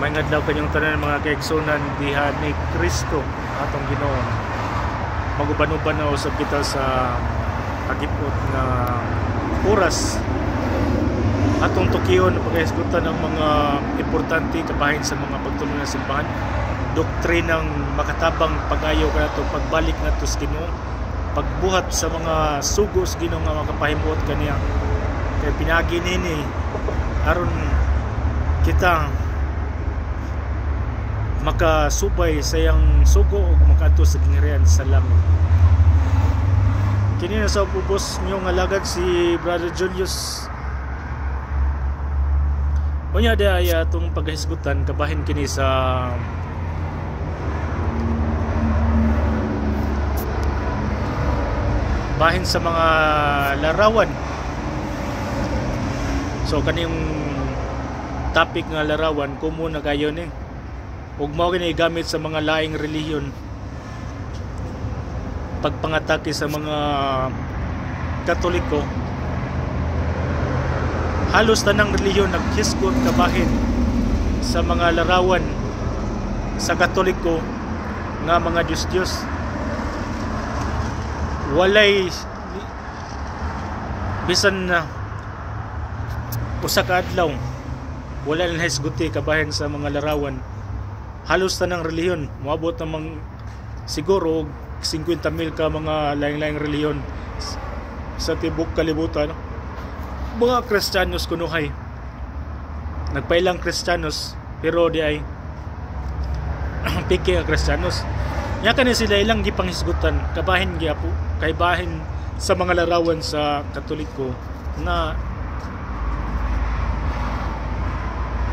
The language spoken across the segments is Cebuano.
Maayong adlaw kanyong tanan, mga kaigsunan diha ni Kristo atong Ginoo. Maguban-uban na usab kita sa kagipot nga oras atong tukiyon paghisgutan ang mga importante kabahin sa mga pagtulong ng simbahan, doktrinang makatabang pag-ayo kanato, pagbalik nato sa Ginoo, pagbuhat sa mga sugo sa Ginoo nga makapahimuot kaniya kay pinaagi nini aron kita makasubay sa iyang sugo ug makaadto sa gingharian sa langit. Kini na sa ubos niyong alagad si Brother Julius. Unya di ay atong paghisgutan kabahin kini sa bahin sa mga larawan. So kaning topic nga larawan common na kayo ni ug mao kini gamit sa mga laing relihiyon pagpangatake sa mga Katoliko. Halos tanang relihiyon naghisgot kabahin sa mga larawan sa Katoliko nga mga Diyos-Diyos. Walay bisan na usa ka adlaw wala na hisguti kabahin sa mga larawan. Halos tanang relihiyon moabot namang siguro 50,000 ka mga laing-laing relihiyon sa tibok kalibutan. Mga Kristiyanos kunuhay, nagpailang Kristiyanos pero di ay piki ang Kristiyanos. Nya kani sila ilang gipanghisgutan kabahin giapo kay bahin sa mga larawan sa Katoliko na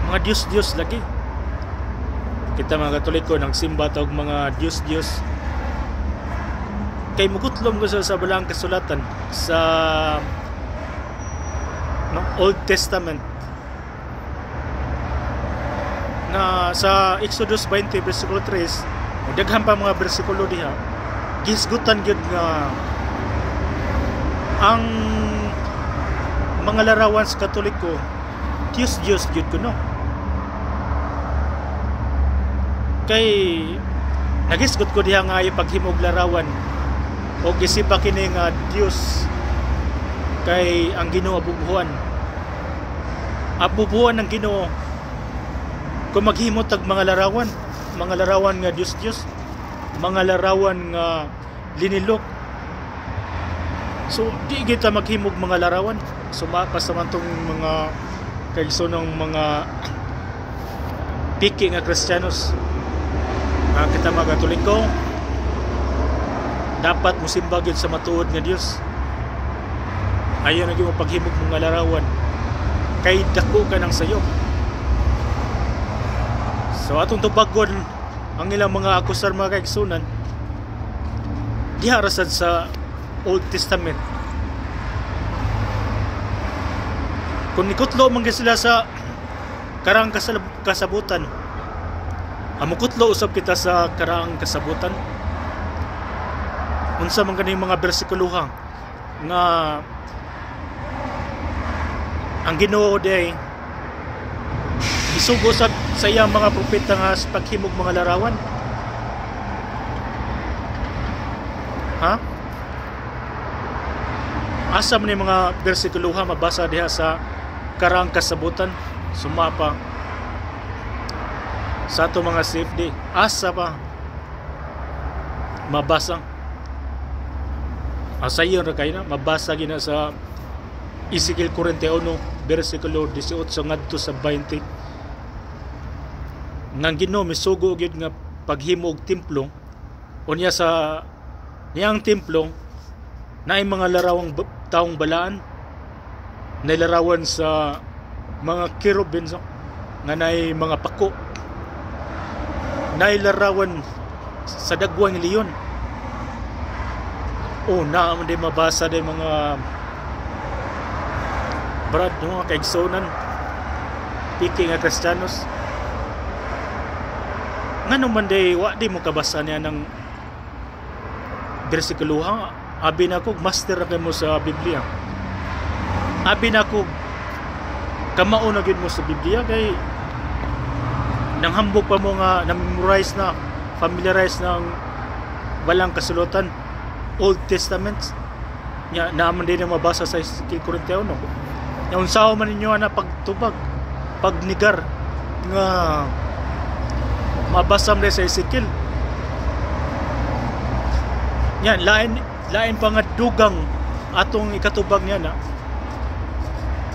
mga Diyos-Diyos lagi. Kita mga Katoliko nagsimba ta og mga Diyos-Diyos kay mugutlom ko sa balaang kasulatan sa no, Old Testament na sa Exodus 20 versikulo 3, daghan pa mga bersikulo diha, gisgutan gyud nga ang mga larawan sa Katoliko Diyos-Diyos gyud kuno. Kay nagisgot ko diha nga ayaw paghimog larawan o gisipa kini nga Diyos kay ang Ginoo abubuhan. Abubuhan ng Ginoo kung maghimot tag mga larawan nga Diyos-Diyos, mga larawan nga linilok. So di kita maghimog mga larawan. Sumapas naman tong mga kaigsoonang mga piki nga Kristiyanos. Kita mga Katoliko dapat mosimba gyud sa matuod nga Dios. Ayaw na gyud mo paghimog mga larawan kay dako ka ng sayo. So atong tubagon ang ilang mga akusar mga kaigsunan diha ra sad sa Old Testament. Kung nikutlo man gyud sila sa karang kasabutan, amukutlo usab kita sa karaang kasabutan. Unsa man kaning mga bersikuloha nga ang Ginoo day isugo sa iyang mga propeta nga sa paghimog mga larawan? Ha? Asa man ni mga bersikuloha mabasa diha sa karaang kasabutan? Sumapa sa ato mga safety, asa pa mabasa? Asayon ra kayo na mabasa gina sa Ezekiel 41 versikulo 18 ngadto sa 20 nang Ginoo misugo gyud nga paghimo og templo. Unya sa niyang templo naay mga larawang taong balaan, nay larawan sa mga kerubin nga naay mga pako, naay larawan sa dagwang leon. O naa man di mabasa di mga brad, mga kaigsonan piki nga Kristiyanos. Ngano man di wa di mo kabasa niya ng bersikuloha? Abi na ko master na kay mo sa Biblia. Abi na ko kamao na gyud mo sa Biblia kay Nanghambog pa mo nga na-memorize na, familiarize na ang balaang kasulatan, Old Testament. Nya naaman din ang mabasa sa Ezekiel 41. Nya unsaon man ninyo ana pagtubag, pagnigar nga mabasa mo sa Ezekiel? Nya lain lain pa nga dugang atong ikatubag niya na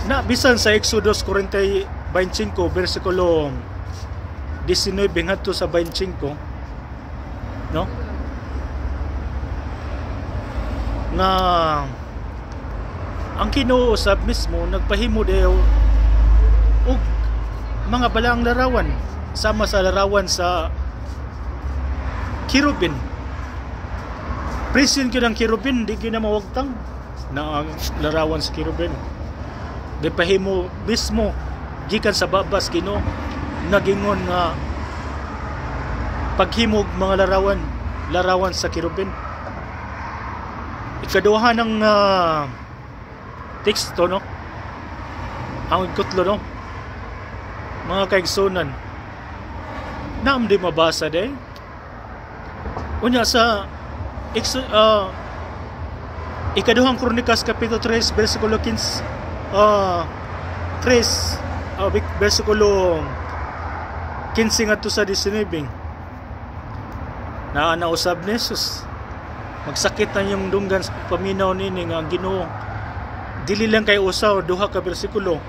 na bisan sa Exodus 40 25 versikulo 19 ngadto sa 25, no, nga ang Ginoo usab mismo nagpahimo daw og mga balaang larawan, sama sa larawan sa kerubin. Present gyud ang kerubin, di gyud na mawagtang na ang larawan sa kerubin. Gipahimo mismo gikan sa babas Ginoo, nagingon nga paghimog mga larawan larawan sa kerubin. Ikaduha ng teksto, no, ang ikutlo, no, mga kaigsunan, naam di mabasa day. Unya sa Ikaduhang Kronikas kapitulo 3 bersikulo 15, 3 bersikulo 15 ngadto sa 19, naa na usab ni Jesus. Magsakit na yung dunggan sa paminaw nini nga ang Ginoo dili lang kay usa o duha ka bersikulo,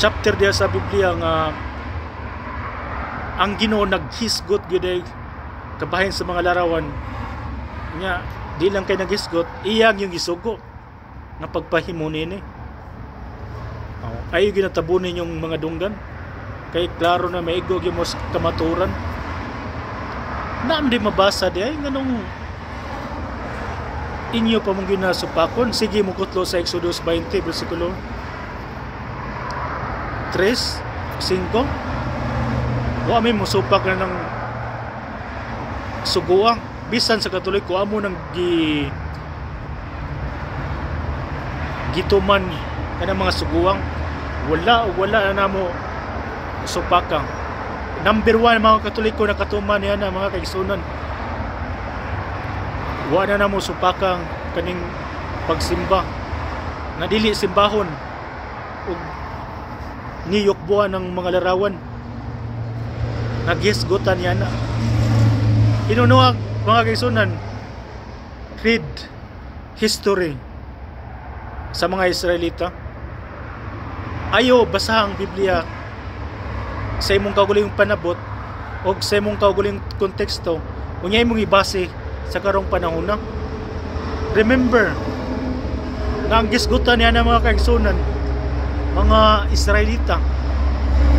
chapter diya sa Biblia nga ang Ginoo naghisgot gyud ay kabahin sa mga larawan nya. Di lang kay naghisgot, iyang yung gisugo nga pagpahimo nini. Oh, ayo ginatabunin yung mga dunggan kay klaro na maigo gyud mo sa kamaturan. Naam di mabasa di ay, nganong inyo pa mong ginasupakon? Sige, mo kutlo sa Exodus 20 versikulo 3, 5. Wa may musupak na ng suguang bisan sa Katoliko. Amo nang gituman kanang mga suguang, wala wala na namo supaka. Number 1 mga Katoliko nakatuman niya na, mga kaigsunan. Wa na namo supakang kaning pagsimba nga dili simbahon ug niyukbuan ng mga larawan. Nagisgutan niya na inunuag, mga kaigsunan. Read history sa mga Israelita. Ayo basa ang Biblia sa imong kaugalingong panabot o sa imong kaugalingong konteksto. Unya imong ibase sa karong panahon na. Remember nga ang gisgutan niya ng mga kaigsunan, mga Israelita.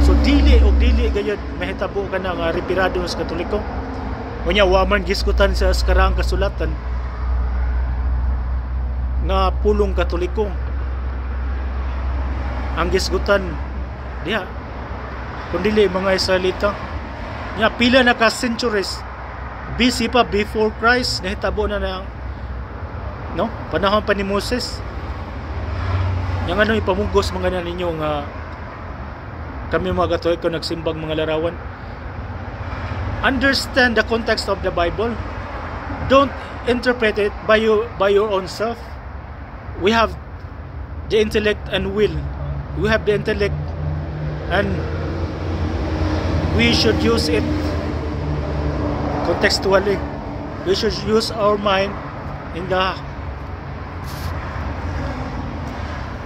So dili og dili gayud mahitabo ka na nga repirado sa Katoliko. Unya wa man gisgutan sa karaang kasulatan nga pulong Katoliko ang gisgutan diha, kundili mga Israelita. Nya pila na ka centuries BC pa, before Christ, nahitabo na na, no, panahon pa ni Moses. Yang ano ipamugos mga na ninyo nga kami mga Katoliko nagsimbag mga larawan? Understand the context of the Bible. Don't interpret it by your own self. We have the intellect and will. We have the intellect and we should use it contextually. We should use our mind in the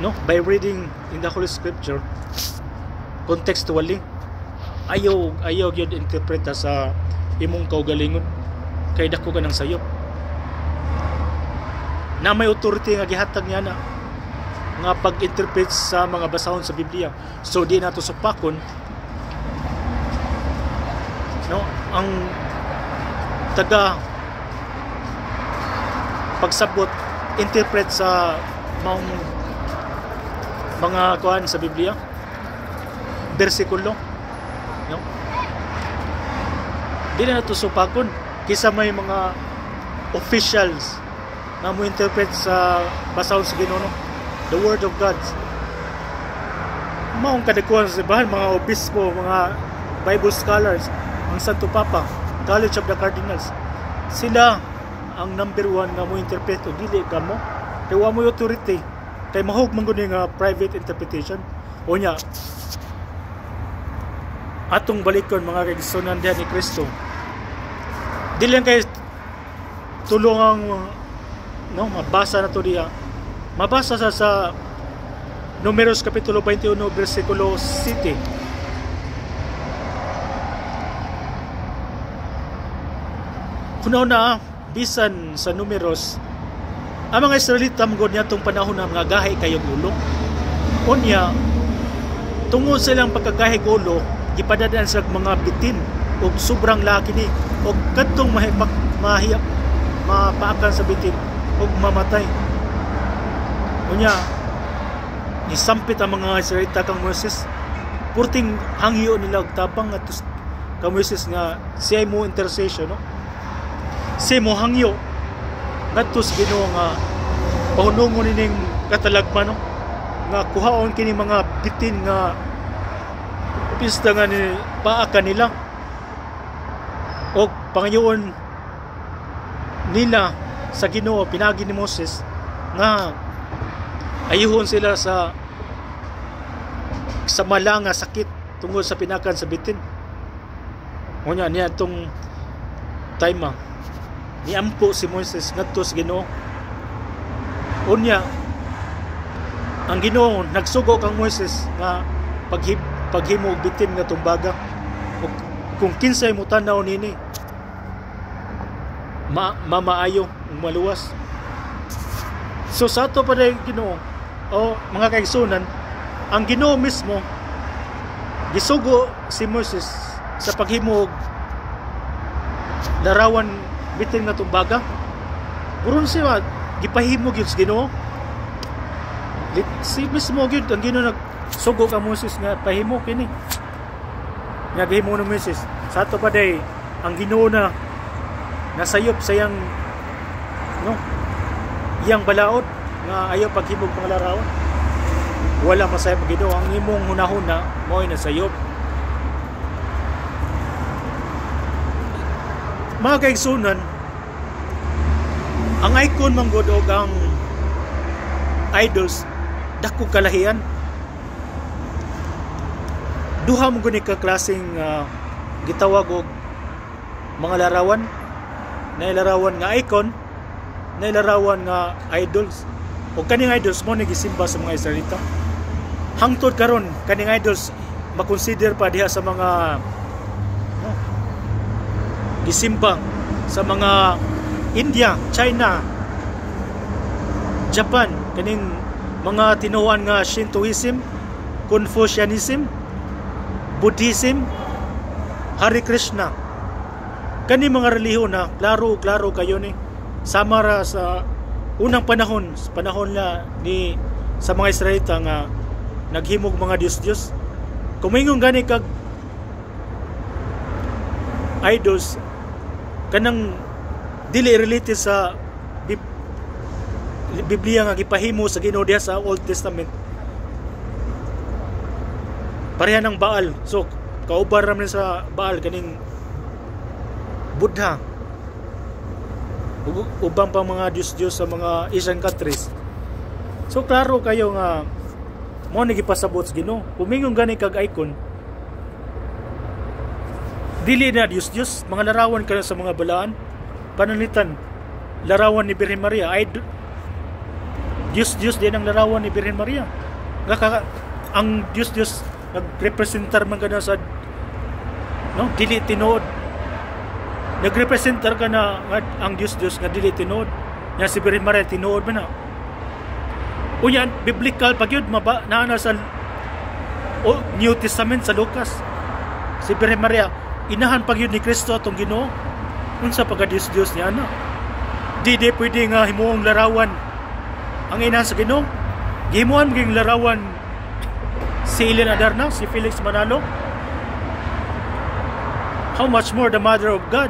no by reading in the Holy Scripture contextually. Ayaw ayaw gyud interpreta sa imong kaugalingon kay dako ka ng sayop na may authority nga gihatag niya na nga pag-interpret sa mga basahon sa Biblia. So di nato supakon, no, ang taga pagsabot, interpret sa maong mga kuan sa Biblia, bersikulo, no. Di na nato supakon kisa may mga officials na mo interpret sa basahon sa Ginoo, no? The word of God. Maong kadagkuhan sa simbahan, mga obispo, mga Bible scholars, ang Santo Papa, College of the Cardinals, sila ang number one nga mo interpret o dili kamo kay wa mo authority, kay mahog man gud nga private interpretation. Unya atong balikon, mga kaigsunan diha ni Kristo, dili lang kay tulungang, no, mabasa na to diha, mabasa sa Numeros Kapitulo 21 versikulo 7. Kuna na bisan sa Numeros, ang mga Israelita mangod niya panahon na mga gahi kayong ulo. Unya tungod sa ilang pagkagahi ulo, gipadadaan sa mga bitin og sobrang laki ni og kadtong mahipak mahiya mapaakan sa bitin og mamatay. Unya nisampit ang mga Israelita kang Moses, purting hangyo nila og tabang at kang Moses nga siya mo intercession, no, siya mo hangyo ngadto sa Ginoo nga pahunungon nining katalagman, no, nga kuhaon kini mga bitin nga pista nga ni paa kanila og pangayoon nila sa Ginoo pinagi ni Moses nga ayuhon sila sa mala nga sakit tungod sa pinakan sa bitin. Unya niya itong time niampo si Moises ngadto sa Ginoo. Unya ang Ginoo nagsugo kang Moises nga paghimo og bitin nga tumbaga, ug kung kinsay mo tan-aw nini mamaayo ug maluwas. So sa ato pa rin Ginoo o mga kaigsunan, ang Ginoo mismo gisugo si Moses sa paghimo og larawan bitin nga tumbaga. Buron siya gipahimo gyud sa Ginoo. Si mismo gyud ang Ginoo nagsugo ka Moses nga pahimo kini. Nga gihimo ni Moses. Sa ato pa day ang Ginoo na nasayop sa iyang, no, iyang balaod nga ayaw paghimog mga larawan. Wala masayop ang Ginoo. Ang imong hunahuna mo'y nasayop. Mga kaigsunan, ang icon manggod og ang idols dako kalahian. Duha mo guni ka klaseng gitawag og mga larawan. Nailarawan nga icon, nailarawan nga idols. O kaning idols mo ni gisimba sa mga Israelita. Hangtod karon kaning idols makonsider pa diha sa mga, no, gisimba sa mga India, China, Japan, kaning mga tinuohan nga Shintoism, Confucianism, Buddhism, Hare Krishna. Kani mga relihiyon na klaro-klaro kayo ni sama ra sa unang panahon, sa panahon na ni sa mga Israelita nga naghimog mga Diyos-Diyos. Kumingon gani kag idols kanang dili related sa Biblia nga gipahimo sa Ginoo diha sa Old Testament. Pareha ng Baal. So kauban ra man sa Baal kaning Buddha, ubang pang mga Diyos-Diyos sa mga Asian countries. So klaro kayo nga mo ni gipasabot sa Ginoo. Kumingon gani kag icon, dili na Diyos-Diyos, mga larawan ka sa mga balaan. Pananglitan, larawan ni Birhen Maria ay Diyos-Diyos din ang larawan ni Birhen Maria. Ang Diyos-Diyos nagrepresentar man ka na sa, no, dili tinuod. Nagrepresentar ka na ang Diyos-Diyos nga dili tinuod. Nya si Birhen Maria tinuod man na. Unya biblical pag yun naa na sa New Testament sa Lucas. Si Birhen Maria inahan pag yun ni Kristo atong Ginoo. Unsa pagka Diyos-Diyos niya ana? Di pwede nga himuong larawan ang inahan sa Ginoo. Gihimuan maging larawan si Ellen Adarna, si Felix Manalo. How much more the Mother of God?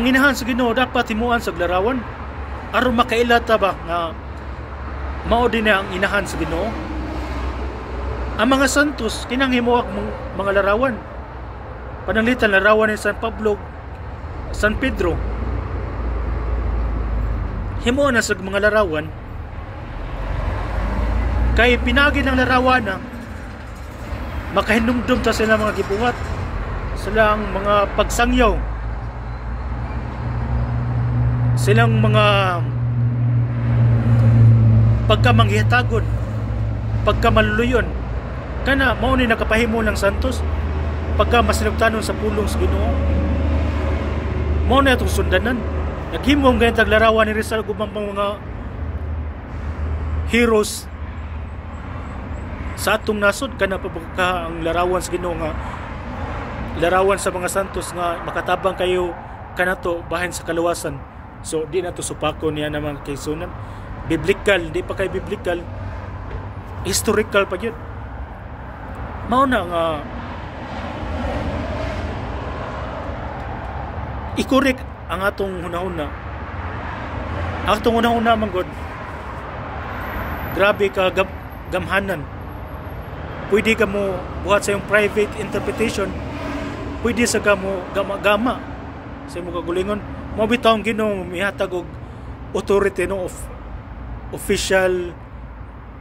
Ang inahan sa Ginoo dapat himuan sa larawan aron makaila ta ba nga mao din na ang inahan sa Ginoo. Ang mga santos kinang himuak mga larawan. Pananglitan larawan ni San Pablo, San Pedro. Himuan na sa mga larawan kay pinagi ng larawan na makahinumdum ta sila mga gibuhat, silang mga pagsangyaw, silang mga pagkamanghihatagon, pagkamaluluyon. Kana mao ni nakapahimo ng santos pagka masinugtanon sa pulong sa Ginoo. Mao na itong sundanan. Naghimo ang ganitag larawan ni Rizal ug ubang mga heroes sa atong nasod. Kana pa ka ang larawan sa Ginoo nga larawan sa mga santos nga makatabang kayo kanato bahin sa kaluwasan. So di na to supako niya na mga kaigsunan. Biblical, di pa kay biblical, historical pa gyud. Mao na nga i-correct ang atong hunahuna. Ang atong hunahuna man gud, grabe ka gamhanan. Pwede ka mo buhat sa iyong private interpretation, pwede sa ka mo gama-gama sa imong kagulingon. Mao bitaw ang Ginoo mihatag og authority, no, of official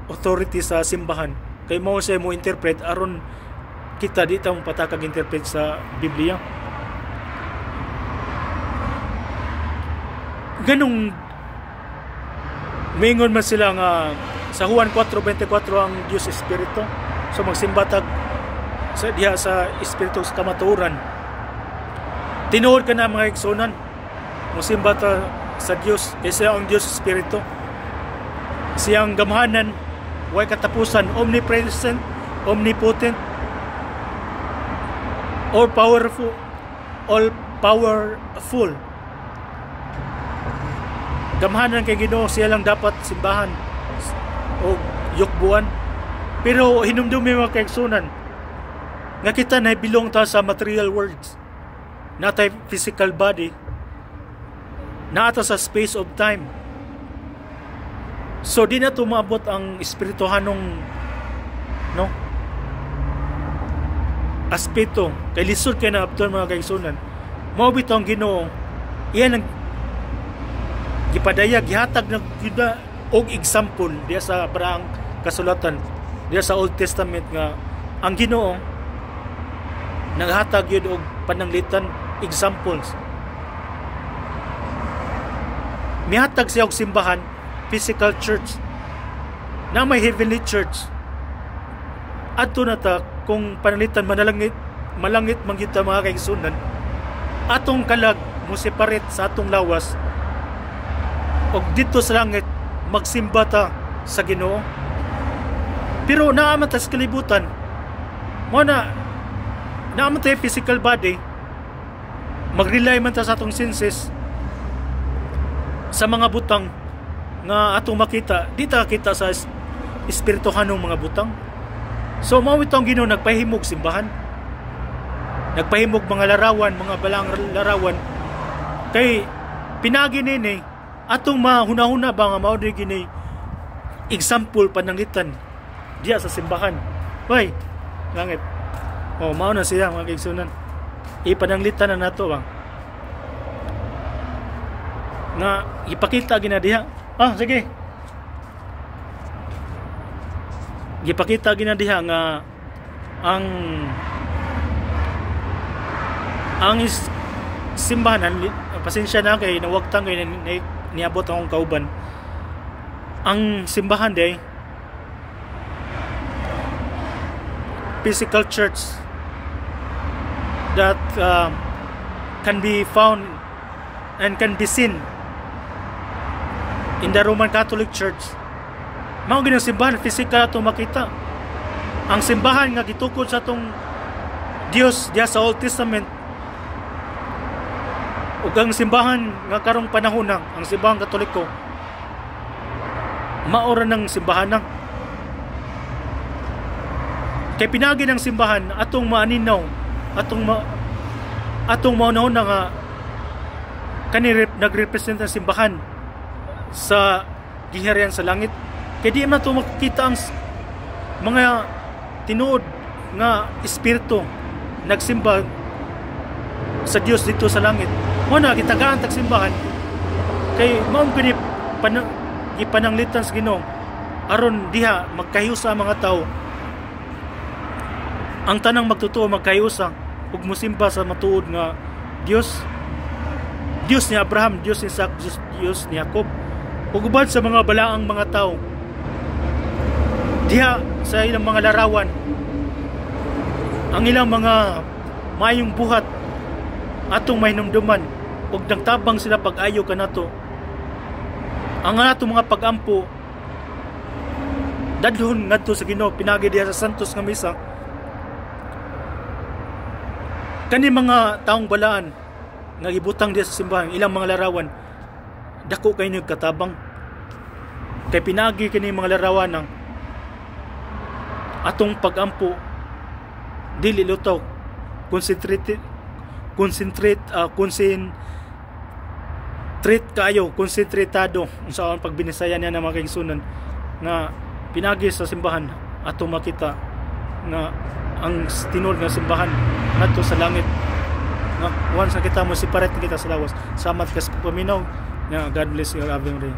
authority sa simbahan. Kay mao siya mo interpret aron kita di ta mo patakag interpret sa Biblia. Ganong mingon man sila nga sa Juan 4:24 ang Dios Espiritu. So magsimba tag sa diha sa espiritu sa kamatuoran. Tinuod ka na mga igsunan, mosimba ta sa Dios kay siya ang Dios Espiritu. Siyang gamhanan, way katapusan, omnipresent, omnipotent, all powerful, all powerful. Gamhanan kay Ginoo, siya lang dapat simbahan o yukbuan. Pero hinumdumi mga kaigsunan nga kita na belong ta sa material worlds, natay physical body, naata sa space of time. So di na tumaabot ang espirituhanong, no, aspeto kay lisod kay naabton mga kaigsunan. Mao bitaw ang Ginoo iyan ang gipadayag, gihatag na gyud og example diya sa Baraang Kasulatan, diya sa Old Testament nga ang Ginoo naghatag gyud og pananglitan, examples. Mihatag siya og simbahan, physical church, na may heavenly church. Adto na ta kung pananglitan manalangit, malangit man gyud ta mga kaigsunan. Atong kalag mo separate sa atong lawas og didto sa langit magsimba ta sa Ginoo. Pero naa man ta sa kalibutan, mo na naa man ta physical body, magrely man ta sa atong senses sa mga butang nga atong makita, di ta kita sa espirituhanong mga butang. So mao itong Ginoo nagpahimog simbahan, nagpahimog mga larawan, mga balang larawan kay pinagi nini atong mahunahuna ba nga mao di gini example pananglitan diya sa simbahan. Way, langit. Oh, mao na siya mga kaigsunan. Ipananglitan na nato ba nga ipakita gina diha. Ah, sige. Gipakita gina diha nga ang simbahan, pasensya na kay nawagtang kay niabot akong kauban. Ang simbahan day physical church that can be found and can be seen in the Roman Catholic Church. Mao gid ang simbahan, physical atong makita. Ang simbahan nga gitukod sa atong Dios diha sa Old Testament ug ang simbahan nga karong panahon na, ang simbahang Katoliko, mao ra ng simbahan na. Kay pinagi ng simbahan atong maaninaw, atong maunahon na nga Kani nagrepresent ang simbahan sa giharian sa langit. Kay di man to makita ang mga tinuod nga espiritu nagsimba sa Dios dito sa langit. Mo na gitagaan tag simbahan kay mao kini gipananglitan sa Ginoo aron diha magkahiusa ang mga tao. Ang tanang magtotoo magkahiusa ug mosimba sa matuod nga Dios. Dios ni Abraham, Dios ni Isaac, Dios ni Jacob. Ug uban sa mga balaang mga tao diha sa ilang mga larawan, ang ilang mga maayong buhat atong mahinumduman ug nagtabang sila pag-ayo kanato. Ang atong mga pagampo dadhon ngadto sa Ginoo pinagi diha sa Santos nga misa. Kani mga taong balaan nga gibutang diha sa simbahan, ilang mga larawan, dako kay katabang kay pinagi kini mga larawan ang atong pagampo dili lutaw, concentrate concentrate concentrate kaayo, konsentratado unsa ang pagbinisaya niya ng mga kaigsunan nga pinagi sa simbahan atong makita nga ang tinuod nga simbahan ngadto sa langit nga once na kita mo separate kita sa lawas. Salamat kas paminaw nga. God bless you. Ave Maria.